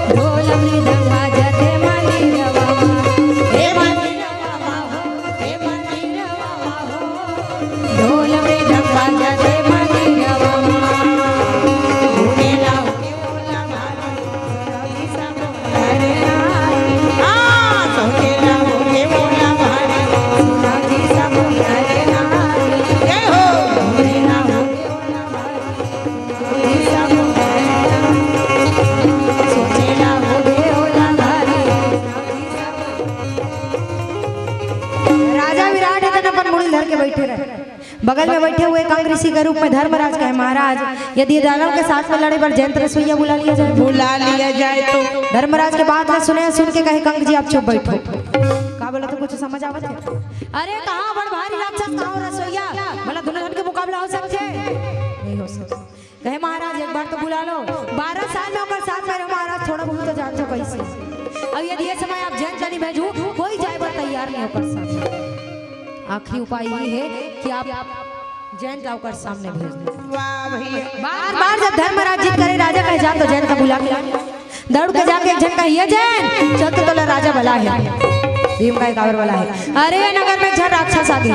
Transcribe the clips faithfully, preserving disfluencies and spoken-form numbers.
ढोल मृदंग बाजत हे मंदिरवा मा, हे मंदिरवा मा हो, हे मंदिरवा मा हो। ढोल मृदंग बाजत हे मंदिरवा मा, घूमेला हो। राजा विराट हे तेन अपन मुड़ी धर के बैठे रहे। बगल में बैठे हुए कंग ऋषि के रूप में धर्मराज कहे, महाराज, यदि ये दानव के साथ में लड़े बर जयंत रसोइया बुला लिया जाए। बुला लिया जाए तो। धर्मराज के बात ला सुने, सुन के कहे, कंग जी, आप चुप बैठो। का बोला, तो कुछ समझ आवत हे? अरे, कहाँ बड़ भारी राक्षस, कहाँ रसोइया, भला दोनों झन के मुकाबला हो सकथे? नहीं हो सकथे। कहे, महाराज, एक बार तो बुला लो। बारह साल में ओकर साथ में रहो महाराज, थोड़ा बहुत तो जानथो कइसे। अब यदि ये समय आप जयंत ला नइ भेजहू, कोई जाए बर तैयार नहीं ओकर साथ। आखिरी उपाय ये हे कि आप जयंत ला ओकर सामने भेज दो। वाह भैया। बार बार जब धर्मराज जिद करे, राजा कहे, जा तो जयंत ला बुला के ला। दौड़ के जाके एक झन कहे, ये जयंत, चल तो तोला राजा बलाय हे। भीम कहे, काबर बलाय हे? अरे, ये नगर में एक झन राक्षस आगे,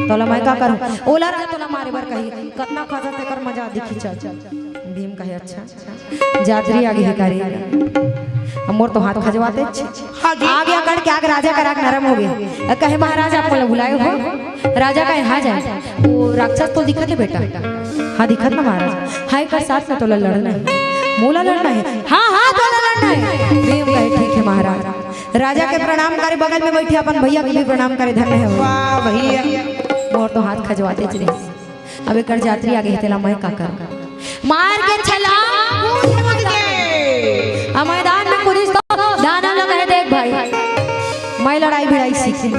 तोला मैं का करूं? ओला राजा तोला मारे बर कही, कतना खतरा, तेकर मजा दिखही, चल। भीम कहे, अच्छा, अच्छा। जात्री आगे हे का रे? अब मोर तो हाथ खजवातेच हे। हाँ जी। आगे अकड़ के आगे राजा कर आँख नरम हो गे। कहे, महाराज, आप मोला बुलाए हो? राजा कहे, हाँ जयंत, वो राक्षस तो दिखत हे बेटा? हाँ, दिखत ना महाराज। हाँ, एकर साथ में तोला लड़ना हे। मोला लड़ना हे? हाँ, हाँ, तोला लड़ना हे। भीम कहे, ठीक हे महाराज। राजा के प्रणाम करे, बगल में बैठे अपन भैया के भी प्रणाम करे, धन्य हे। वाह भैया। मोर तो हाथ खजवातेच रहिस। अब एकर जात्री आगे हे, तेला मैं का करंव? मार के छलांग कूद के। अब मैदान में कूदिस तो दानव ला कहे, देख भाई, मैं लड़ाई भिड़ाई सीखे।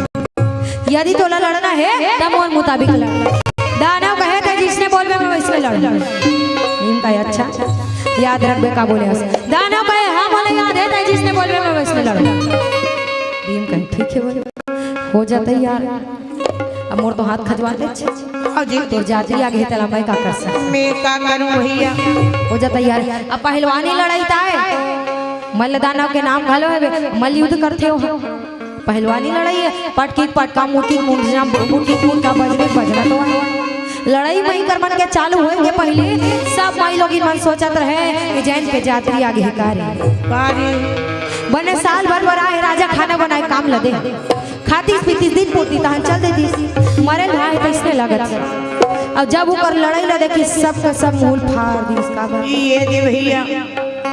यदि तोला लड़ना हे, त मोर मुताबिक लड़। दानव कहे, तैं जइसने बोलबे, मैं वइसने लड़हूं। भीम कहे, अच्छा, याद रखबे का बोले हस। दानव कहे, हाँ, मोला याद हे, तैं जइसने बोलबे, मैं वइसने लड़हूं। भीम कहे, ठीक हे बोले। हो जा तैयार। अब मोर तो हाथ खजवातेच हे। हाँ जी। तोर जात्री आगे हे, तेला मैं का कर सकंव? मैं का करूं भैया? हो जा तैयार। अब पहलवानी लड़ाई त आय, मल्ल दानव के नाम घलो हवे, मल्ल युद्ध करथे ओहा। पहलवानी लड़ाई हे, पटकी पटका, मुटकी मुंजा, मुटकी मुटका, बजबे बजना तो आय। लड़ाई माई कर मन के चालू होय के पहिली सब माई लोगिन मन सोचत रहे कि जयंत के जात्री आगे हे का रे। का रे? बने साल भर बर आय हे राजा, खाना बनाय काम ल दे। खातिस पीतिस दिन पूरती, तहन चल देतिस। मरे ल हे तइसने लगत हे। अउ जब ओकर लड़ाई ल देखिस, सब के सब मूड़ फार दिस। काबर? ये दे भैया।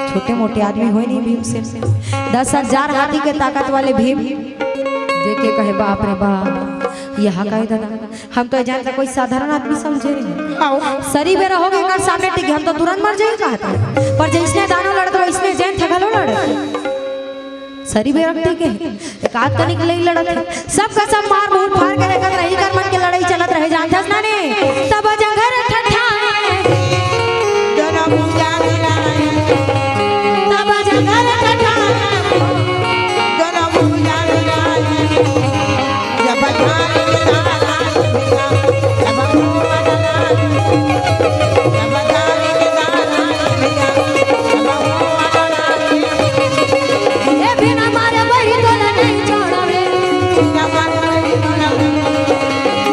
छोटे मोटे आदमी होय नहीं भीमसेन। दस हजार हाथी के ताकत वाले भीम। देख के कहे, बाप रे बाप, ये हा का हे दादा? हम तो ए जयंत ला कोई साधारण आदमी समझे रहे। हाँ। सरी बेरा होगे एकर सामने टिके, हम तो तुरंत मर जाई कहत। पर जइसने दानव लड़त हे, वइसने जयंत घलो लड़त हे। सरी बेरा टिके हे, एकाध कनिक ले लड़त हे। सब का सब मार मूड़ फार के देखत रहे, एकर मन के लड़ाई चलत रहे, जानथस ना ने? तब जंघर ठठाए। तब जंघर ठठाए। ए बिना मारे बही तोला नहीं छोड़ावे।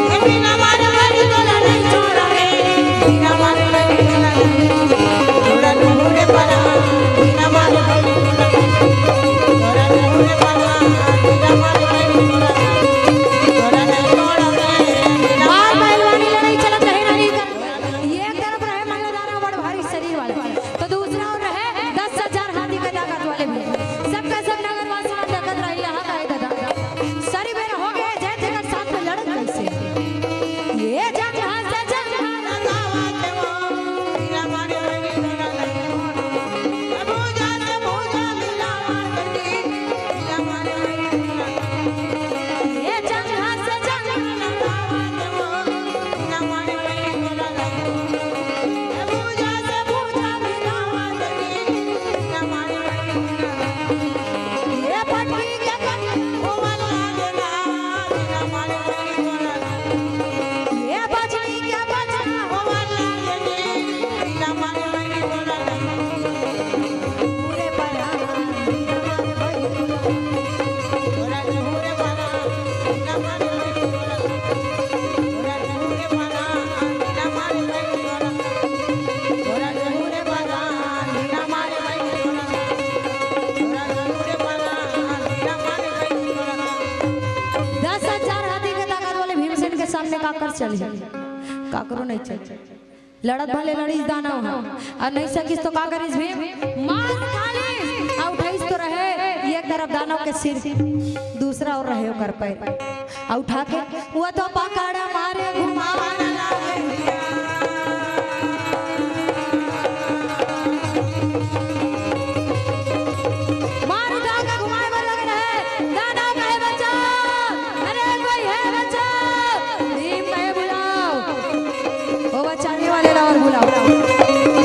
ए बिना मारे बही तोला नहीं छोड़ावे। चलही, काकरो नहीं चल। लड़त भले लड़ीस दानव ह, अउ नहीं सकिस तो का करिस भीम? मार उठा लिस, अउ उठाइस तो रहे एक तरफ दानव के सिर, दूसरा ओर रहे ओकर पैर, अउ उठा के वो तो पकड़ मारे घुमावन लागे। मार उठा के घुमाए बर लगे रहे। दानव कहे, "बचाओ, अरे कोई है, बचाओ।" भीम कहे, "बुलाओ, वो बचाने वाले ला अउ बुलाओ।"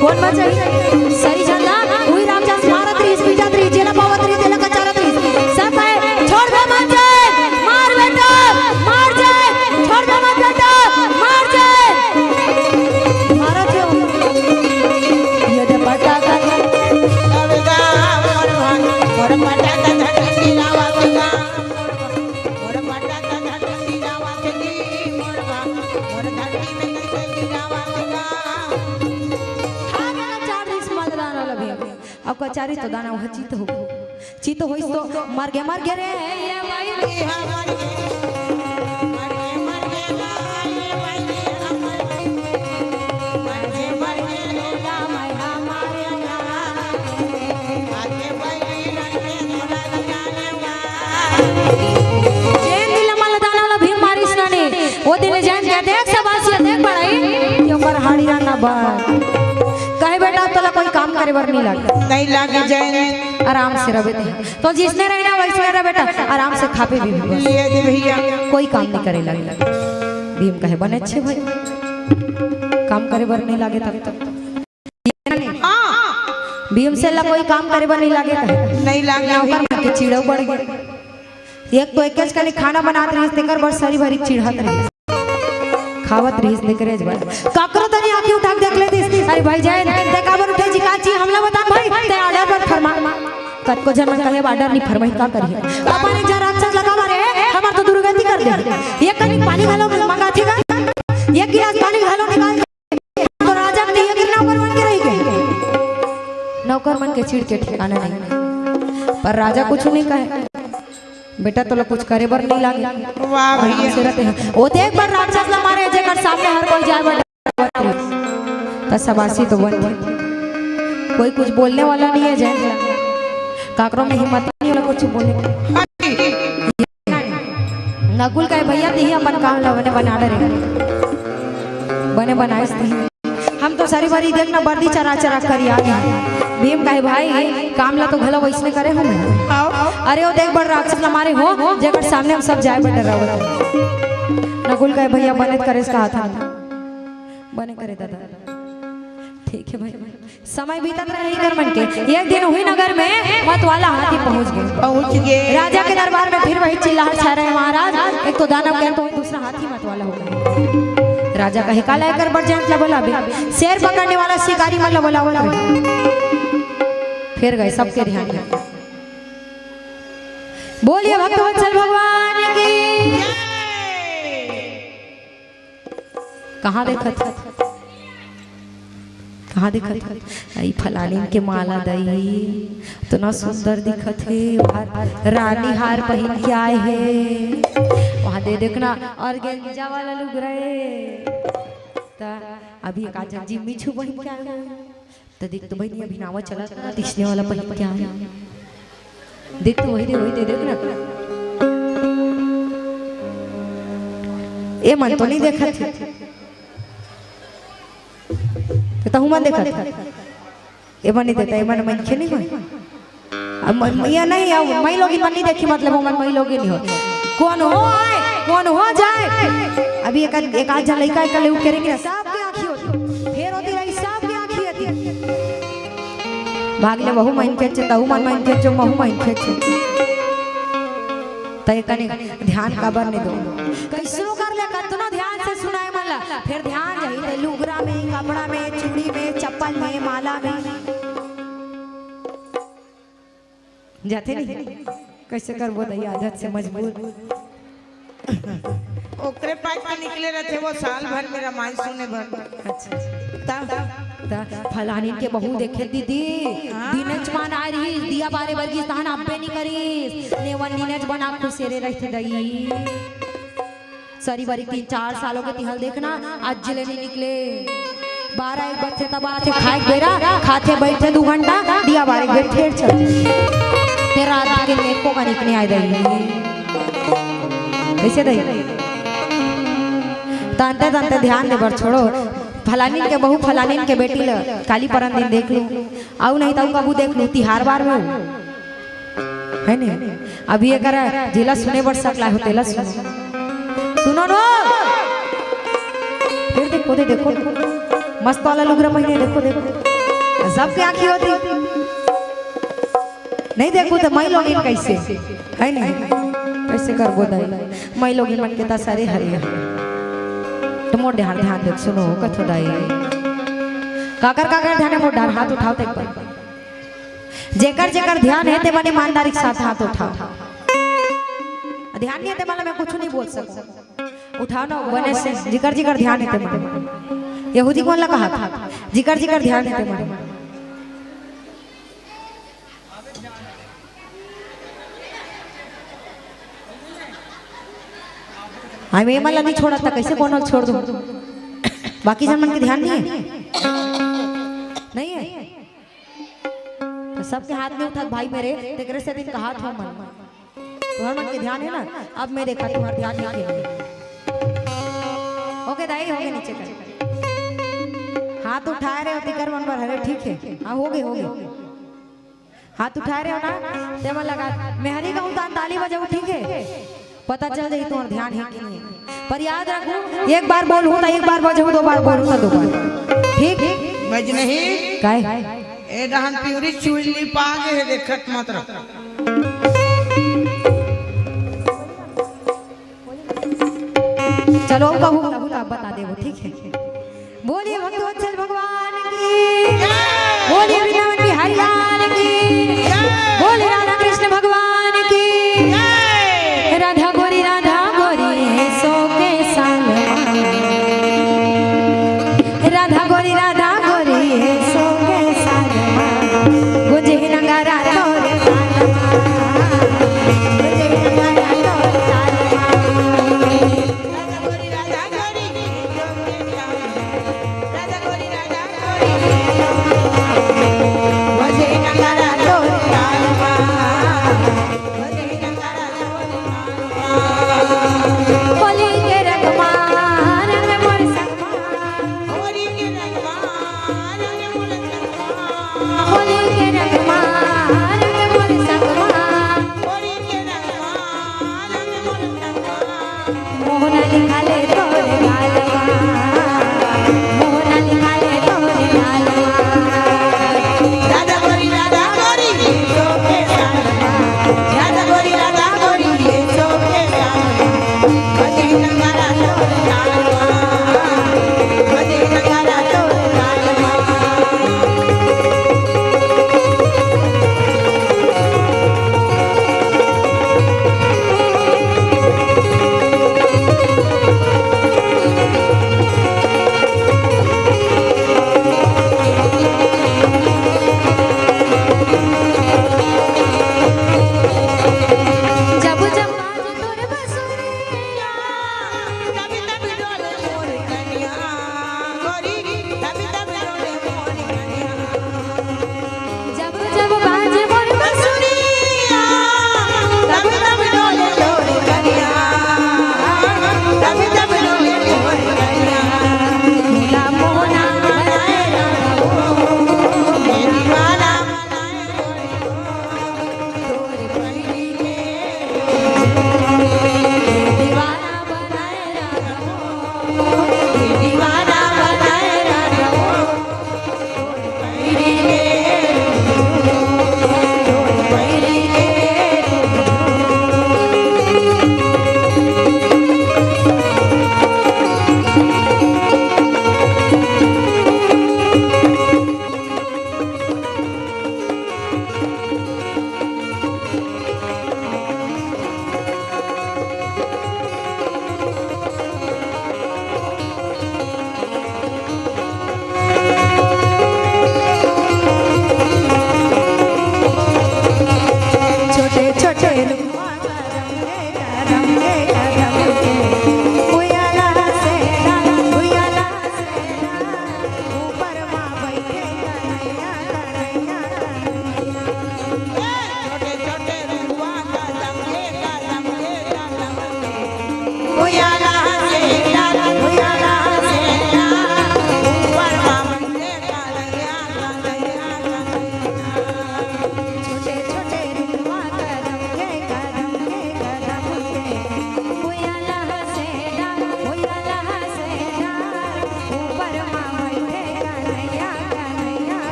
कौन बचाही? सही झन ला, उही राक्षस मारत रहिस, पीटत रहिस, जेला पावत रहिस, तेला कचारत रहिस। सब कहे, "छोड़ दे, मत जाए, मार बेटा, मार जाए, छोड़ दे, मत बेटा, मार जाए।" मारत हे। ये दे पटाखा। खा गेला चार दिस मत दानव ल भीम। अब कचारी तो दानव ह चित हो, चित होइस तो मर गे, मर गे रे, ये भाई। जेन दिन ला मल्ल दानव ला भीम मारिस ना ने, ओ दिन ले जान के देख सब आसिया देख बड़ाई, कि ओकर हाड़ी ना बन। कहे बेटा, तोला कोई काम करे बर नहीं लागे। नहीं लागे जैन। आराम से रहे ते। तो जिसने रहना वैसने रह बेटा, आराम से खा पी भी बस। ये दे भैया। कोई काम नहीं करे लागे। भीम कहे, "बने अच्छे भाई, काम करे बर नहीं लागे तब तक।" हाँ। भीमसेन ला कोई काम करे बर नहीं लागे कहे। नहीं लागे। नौकर मन के चिड़व बढ़ गे। एक तो एकेच कनी खाना बनात रहिस, तेकर बर सरी भरी चिढ़त रहिस। खावत रहिस, तेकरेच बर। काकरो तनी आँखी उठा के देख लेतिस। अरे भाई जैन, ते काबर उठे जी, का जी, हमला बता भाई, ते order बर फरमा। कतको झन मन कहे, "Order नहीं फरमाई, का करिए?" अपन एक झन राक्षस लगा मारे, हमर तो दुर्गति कर दे। एक कनी पानी घलो मंगाथे का? एक गिलास पानी घलो निकाल तो राजा के तइया गिरना ऊपर मन के रही के। नौकर मन के चिढ़ के ठिकाना नहीं। पर राजा कुछ नहीं कहे। बेटा, तोला कुछ करे बर नहीं लागे। वाह आराम भैया। से रहते हैं। ओ देख बर राक्षस ला मारे, जेकर सामने हर कोई जाए बर डरत रहे। त सबासी तो बन। कोई कुछ बोलने वाला नहीं है, जय। काकरो में हिम्मत नहीं होला कुछ बोले। हाँ जी। नकुल कहे, "भैया, तिही अपन काम ला बने बना डरे। बने बनाइस तिही। हम तो सरी भरी देख ना बर्दी चरा चरा करिया गे।" भीम कहे, "भाई, काम ला तो घलो वैसने करे हो मैं।" आओ। अरे, ओ देख बड़ राक्षस ला मारे हो, जेकर सामने हम सब जाए बर डरावत हन। नकुल कहे, "भैया, बने करेस कहा था।" बने करे दादा। ठीक है भाई। समय बीतत रहे इकर मन के। एक दिन उही नगर में मतवाला हाथी पहुंच गे। पहुंच गे। राजा के दरबार में फिर वही चिल्लाहट छा रहे, "महाराज, एक तो दानव के, तो दूसरा हाथी मतवाला हो गए।" राजा कहे, "काला एकर बर जंत ला बोलाबे, शेर पकड़ने वाला शिकारी मन ला बोलावत रहे।" फिर गए, सबके ध्यान गए। बोलिए भक्तवत्सल भगवान की। कहाँ देखत हस? कहाँ देखत हस? अई फलानिन के माला दई, इतना सुंदर दिखत हे। रानी हार पहिन के आए हे। वहाँ दे देखना, organza वाला लुगरा हे। त अभी एक आध झन जिम्मी चू पहिन के आए हे। त देख तो बहिनी, अभी नावा चलत ना, त इसने वाला पहिन के आए। देख तो वही दे, वही दे, देख ना। ए मन तो नहीं देखत हे। त तहू मन देखत हे। ए मन नहीं देखत, ए मन मनखे नहीं होय। अब म-, ये नहीं, अब मई लोग मन नहीं देखी, मतलब, ओमन मई लोग नहीं हो। कौन हो आए, कौन हो जाए। अभी एक आध, एक आध झन लइका एक ले उठ के रेंगे, सबके आँखी होती। फेर होती रही, सबके आँखी होती। भाग ले, वहू मन खेचे, तहू मन मन खेचे, महू मन खेचे। त एकने ध्यान काबर नहीं दो। कैसनो कर ले, कतनो ध्यान से सुनाए मन ला, फेर ध्यान जाही ते लुगरा में, कपड़ा में, चूड़ी में, चप्पल में, माला में। जाथे नहीं? कैसे करबो दई, आदत से मजबूर। ओकरे पास के निकले रहते वो साल भर में रामायण सुने भर। अच्छा। ता, ता फलानी के बहू देखे दीदी, हाँ। दिनेच मान आ रही, दिया बारे बरगी तहन अब्बे नहीं करी, नेवन दिनेच बना खुसेरे रहते दई। सरी बरी तीन चार साल होगे तिहल देखना, आज जिले नहीं निकले। बारह एक बजथे तब आथे खाए के बेरा, खाथे बइठथे दू घंटा, दिया बारे के बेर फेर चल। ते रात के नेको का निकने आए दई। कइसे दई? तंते तंते ध्यान दे बर छोड़ो। फलानिन के बहू फलानिन के बेटी ल काली परन दिन देख लूं, अउ नहीं त अउ कभू देख लूं, तिहार बार में। है ने? अभी एकर जेला सुने बर सकला हो, तेला सुनो। सुनो नो। फेर देखो, दे देखो। मस्त वाला लुगरा पहिने, देखो, देखो। सबके आँखी होती। नहीं देखो त मई लोगिन कइसे? है नहीं? कइसे करबो दाई? मई लोगिन मन के त सरे हरे। त मोर ध्यान, ध्यान दे, सुनो, कथो दाई। काकर, काकर ध्यान हे मोर डार, हाथ उठाओ त एक बार। जेकर जेकर ध्यान हे, ते मन ईमानदारी के साथ हाथ उठाओ। ध्यान नहीं हे, ते मन ला मैं कुछ नहीं बोल सकूं। उठाओ ना, बने से, जिकर जिकर ध्यान हे, ते मन। यहूदी कोन ला कहा था? जिकर जिकर ध्यान हे, ते मन। हम ये मन ला नहीं छोड़ा था, कइसे कोनो ल छोड़ दूं? बाकी जन मन के ध्यान नहीं हे? नहीं हे? त सबके हाथ नहीं उठात भाई मेरे, तेकरे से दिन कहा था मन। तुम्हर मन के ध्यान हे ना, अब मैं देखा तुम्हर ध्यान नहीं हे। होगे दाई, होगे नीचे कर। हाथ उठाए रहे हो, तिकर मन बर हरे, ठीक हे। हाँ, होगे, होगे। हाथ उठाए रहे हो ना, ते मन लगा, मैं हरी कहूँ तान ताली बजाऊ, ठीक हे। पता चल जाही तुम्हर ध्यान हे कि नहीं हे। पर याद रखू, एक बार बोलहूँ त एक बार बजाहू, दो बार बोलहूँ त दो बार। ठीक? बज नहीं। काय? ए डहन पिउरी चुइली पागे हे, देखत मत रह। चलो, कहू, कहू त बता देबो, ठीक हे? बोलिए भक्तवत्सल भगवान की, बोलिए वृंदावन बिहारी लाल की, बोलिए राधा कृष्ण भगवान की। राधा गोरी, राधा गोरी, हे सो के साल मा। राधा गोरी, राधा गोरी, हे सो के साल मा। गुंजे नगारा तोरे ताल मा। गुंजे नगारा तोरे ताल मा।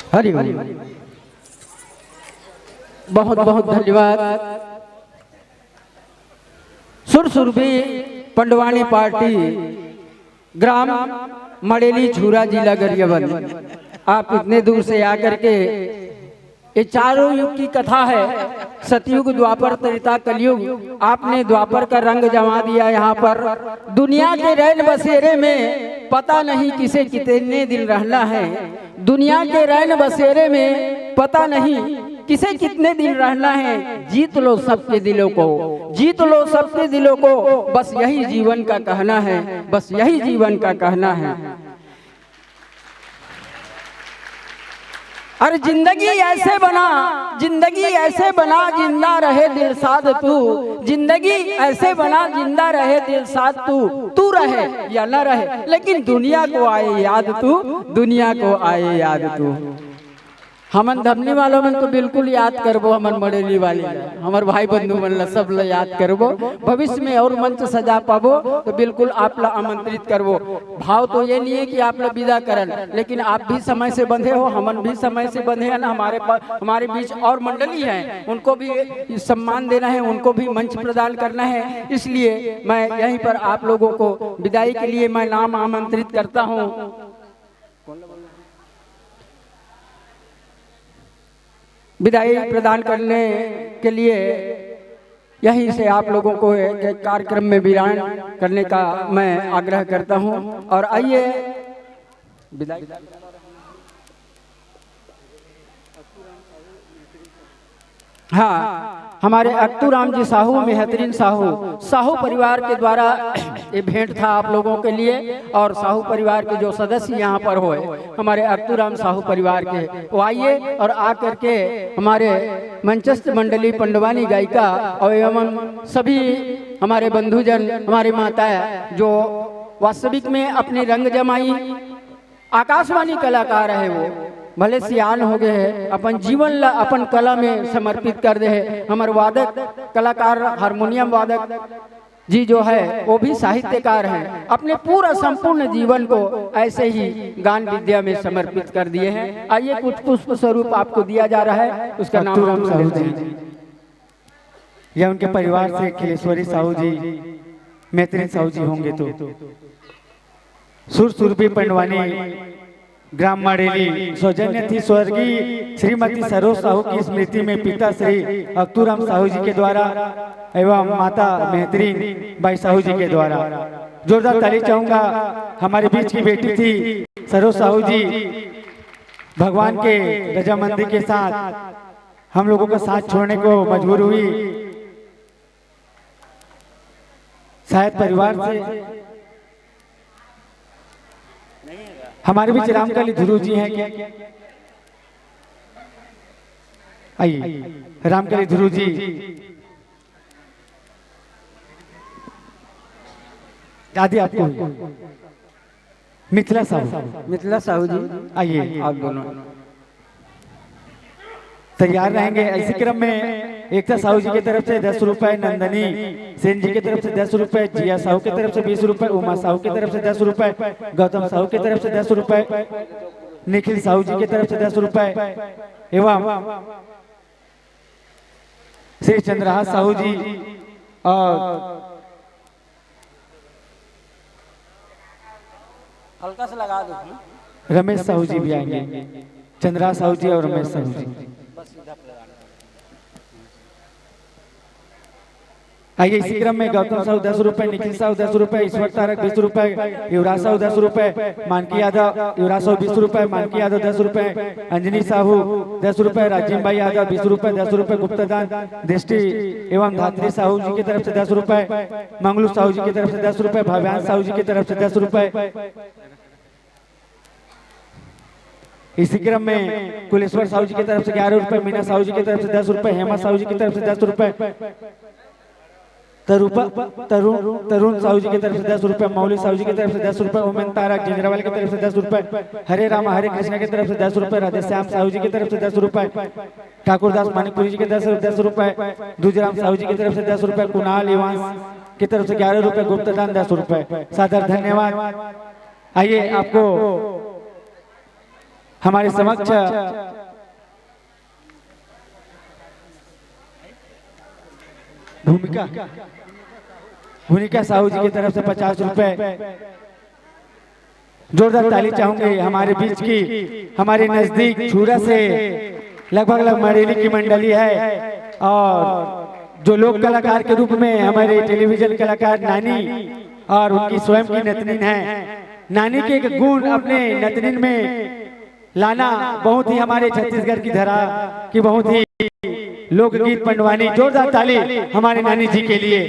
हरि ओम। बहुत बहुत धन्यवाद। सुरसुरभि पंडवानी पार्टी, ग्राम मड़ेली छुरा, जिला गरियाबंद, आप इतने दूर से आकर के, ये चारों युग की कथा है, सतयुग, द्वापर, त्रेता, कलयुग। आपने द्वापर का रंग जमा दिया यहाँ पर। दुनिया के रैन बसेरे में पता नहीं किसे कितने दिन रहना है। दुनिया के रैन बसेरे में पता नहीं किसे कितने दिन रहना है। जीत लो सबके दिलों को, जीत लो सबके दिलों को, बस यही जीवन का कहना है, बस यही जीवन का कहना है। अरे जिंदगी ऐसे बना, जिंदगी ऐसे बना, जिंदा रहे दिलसाद तू। जिंदगी ऐसे बना, जिंदा रहे दिलसाद तू। तू रहे या न रहे, लेकिन दुनिया को आए याद तू, दुनिया को आए याद तू। हमन धमनी वालों मन तो बिल्कुल याद करबो, हमन मड़ेली वाले, हमर भाई बंधु मन ला, सब ला याद करबो। भविष्य में और मंच सजा पाबो तो बिल्कुल आप ला आमंत्रित करबो। भाव तो ये नहीं है कि आप ला विदा करन, लेकिन आप भी समय से बंधे हो, हमन भी समय से बंधे हैं ना। हमारे पा-, हमारे बीच और मंडली हैं, उनको भी सम्मान देना है, उनको भी मंच प्रदान करना है। इसलिए मैं यहीं पर आप लोगों को विदाई के लिए मैं नाम आमंत्रित करता हूँ। विदाई प्रदान करने के लिए यहीं से आप लोगों को एक, एक कार्यक्रम में विराम करने का मैं आग्रह करता हूं। और आइए, विदाई। हाँ, हमारे अक्तूराम जी साहू, मेहतरीन साहू, साहू परिवार के द्वारा ये भेंट था आप लोगों के लिए। और साहू परिवार के जो सदस्य यहाँ पर हुए, हमारे अक्तूराम साहू परिवार के, वो आइए और आ करके हमारे मंचस्थ मंडली पंडवानी गायिका और एवं सभी हमारे बंधुजन, हमारी माता, जो वास्तविक में अपनी रंग जमाई आकाशवाणी कलाकार है, वो भले सियान हो गए हैं, अपन जीवन ला अपन कला में समर्पित कर दे हैं। हमर वादक कलाकार, हारमोनियम वादक जी जो है, वो भी साहित्यकार हैं, अपने पूरा संपूर्ण जीवन को ऐसे ही गान विद्या में समर्पित कर दिए हैं। आइए, कुछ पुष्प स्वरूप आपको दिया जा रहा है, उसका नाम अक्तूराम हम साहू लेते जी हैं। या उनके परिवार से खिलेश्वरी साहू जी, मैत्रिन साहू जी होंगे तो। सुरसुरभि पंडवानी, ग्राम माड़ेली, सौजन्य थी स्वर्गीय श्रीमती सरोज साहू की स्मृति में पिता श्री अक्तूराम साहू जी के द्वारा एवं माता मेहतरीन बाई साहू जी के द्वारा। जोरदार ताली चाहूंगा। हमारे बीच की बेटी थी सरोज साहू जी, भगवान के रजामंदी के साथ हम लोगों का साथ छोड़ने को मजबूर हुई। शायद परिवार से हमारे बीच रामकली ध्रुव जी हैं क्या? आइए, रामकली ध्रुव जी, दादी आपको, मिथिला साहू, मिथिला साहू जी, आइए। आप दोनों। तैयार रहेंगे। इसी क्रम में एकता साहू जी की तरफ से दस रुपए, नंदनी सेन जी की तरफ से दस रुपए, जिया साहू की तरफ से बीस रुपए, उमा साहू की तरफ से दस रुपए, गौतम साहू की तरफ से दस रुपए, निखिल साहू जी की तरफ से दस रुपए एवं श्री चंद्रहास साहू जी और हल्का सा लगा दो। रमेश साहू जी भी आएंगे। चंद्रहास साहू जी और रमेश साहू जी। आइए, इसी क्रम में गौतम साहू दस रुपए, निखिल साहू दस रुपए, ईश्वर तारक बीस रुपए, युवराज साहू दस रुपए, मानकी यादव, युवराज साहू बीस रुपए, मानकी यादव दस रुपए, अंजनी साहू दस रुपए, राजीव भाई यादव बीस रुपए, दस रुपए गुप्तदान, दृष्टि एवं धात्री साहू जी की तरफ से दस रुपए, मंगलू साहू जी की तरफ से दस रुपए, भव्यांश साहू जी की तरफ से दस रुपए। इसी क्रम में कुलेश्वर साहू जी की तरफ से ग्यारह रुपए, मीना साहू जी की तरफ से दस रुपए, हेमा साहू जी की तरफ से दस रुपए, तरुपा, तरुण, तरुण साहू जी की तरफ से दस रुपए, मौली साहू जी की तरफ से दस रुपए, ओमन तारा जिंजरावाल की तरफ से दस रुपए, हरे राम हरे कृष्णा की तरफ से दस रुपए, राधेश्याम साहू जी की तरफ से दस रुपए, ठाकुर दास मणिपुरी जी की तरफ से दस रुपए, दूजराम साहू जी की तरफ से दस रुपए, कुणाल इवांस की तरफ से ग्यारह रुपए, गुप्तदान दस रुपए। सादर धन्यवाद। आइए, आपको हमारे समक्ष भूमिका भूमिका साहू जी की तरफ से पचास रुपए। जोरदार ताली चाहूंगे हमारे बीच की, हमारे नजदीक छुरा से लगभग लगभग मड़ेली की मंडली है। और जो लोक कलाकार के रूप में हमारे टेलीविजन कलाकार नानी और उनकी स्वयं की नतनीन है, नानी के गुण अपने नतनीन में लाना बहुत ही हमारे छत्तीसगढ़ की धरा की बहुत ही लोकगीत पंडवानी। जोरदार ताली हमारे नानी जी के लिए।